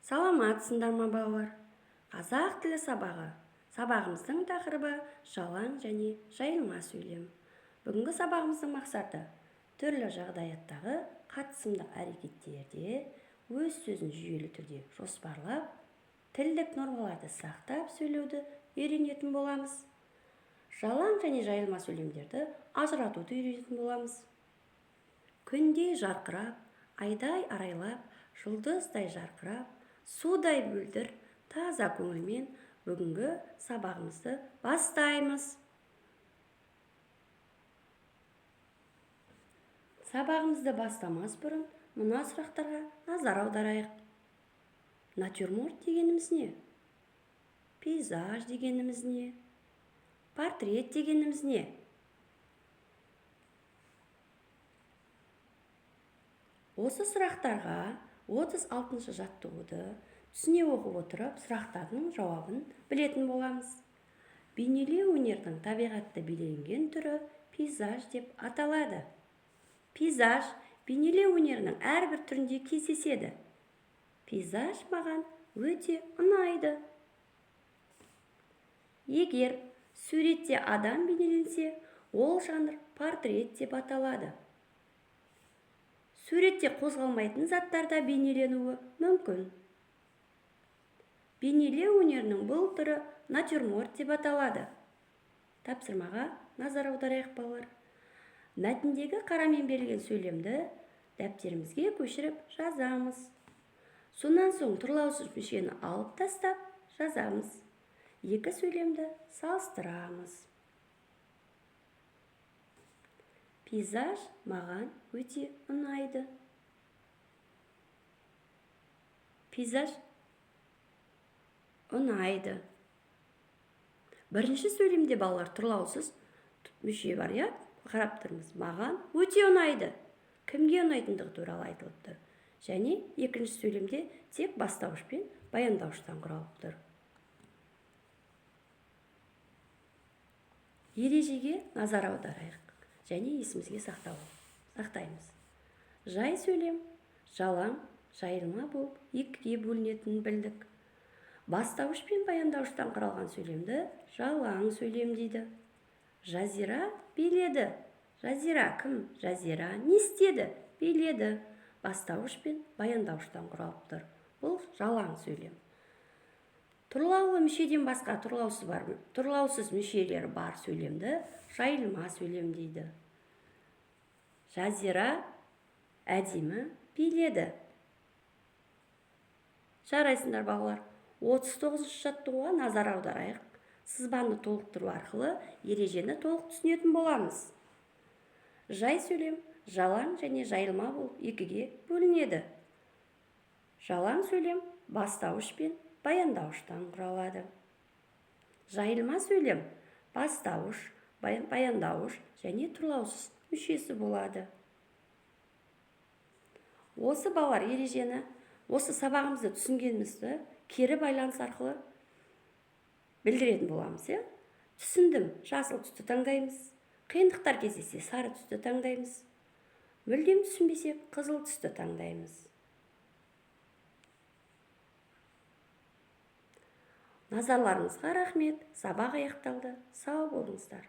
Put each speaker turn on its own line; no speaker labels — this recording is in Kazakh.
Саламатсыңдар ма, балалар? Қазақ тілі сабағы. Сабағымыздың тақырыбы жалаң және жайылма сөйлем. Бүгінгі сабағымыздың мақсаты түрлі жағдаяттағы қатысымдық әрекеттерде өз сөзін жүйелі түрде жоспарлап, тілдік нормаларды сақтап сөйлеуді үйренетін боламыз. Жалаң және жайылма сөйлемдерді ажыратуды үйренетін боламыз. Күндей жарқырап, айдай арайлап, жұлдыздай жарқырап, судай мөлдір, таза көңілмен бүгінгі сабағымызды бастаймыз. Сабағымызды бастамас бұрын мына сұрақтарға назар аударайық. Натюрморт дегеніміз не? Пейзаж дегеніміз не? Портрет дегеніміз не? Осы сұрақтарға 36-шы жаттығуды түсіне оқып отырып, сұрақтардың жауабын білетін боламыз. Бейнелеу өнердің табиғатты бейнеленген түрі пейзаж деп аталады. Пейзаж бейнелеу өнерінің әрбір түрінде кездеседі. Пейзаж маған өте ұнайды. Егер суретте адам бейнеленсе, ол жанр портрет деп аталады. Суретте қозғалмайтын заттар да бейнеленуі мүмкін. Бейнелеу өнерінің бұл түрі натюрморт деп аталады. Тапсырмаға назар аударайық, балалар. Мәтіндегі қарамен берілген сөйлемді дәптерімізге көшіріп жазамыз. Сонан соң тұрлаусыз мүшені алып тастап жазамыз. Екі сөйлемді салыстырамыз. Пейзаж маған өте ұнайды. Пейзаж ұнайды. Бірінші сөйлемде, балалар, тұрлаусыз мүше бар, иә? Қарап тұрмыз. Маған өте ұнайды. Кімге ұнайтындығы туралы айтылып тұр. Және екінші сөйлемде тек бастауыш пен баяндауыштан құралып тұр. Ережеге назар аударайық және есімізге сақтаймыз. Жай сөйлем, жалаң, жайылма болып екіге бөлінетінін білдік. Бастауыш пен баяндауыштан құралған сөйлемді жалаң сөйлем дейді. Жазира биледі. Жазира кім? Жазира не істеді? Биледі. Бастауыш пен баяндауыштан құралып тұр. Бұл жалаң сөйлем. Тұрлаулы мүшеден басқа тұрлаусыз мүшелері бар сөйлемді жайылма сөйлем дейді. Жазира әдемі биледі. Жарайсыңдар, балалар. 39-шы жаттығуға назар аударайық. Сызбаны толықтыру арқылы ережені толық түсінетін боламыз. Жай сөйлем жалаң және жайылма болып екіге бөлінеді. Жалаң сөйлем бастауыш пен баяндауыштан құралады. Жайылма сөйлем бастауыш, баяндауыш және тұрлаусыз мүшесі болады. Осы балалар ережені, осы сабағымызды түсінгенімізді кері байланыс арқылы білдіретін боламыз, иә? Түсіндім, жасыл түсті таңдаймыз. Қиындықтар кездессе, сары түсті таңдаймыз. Мүлдем түсінбесек, қызыл түсті таңдаймыз. Назарларыңызға рахмет. Сабақ аяқталды. Сау болыңыздар.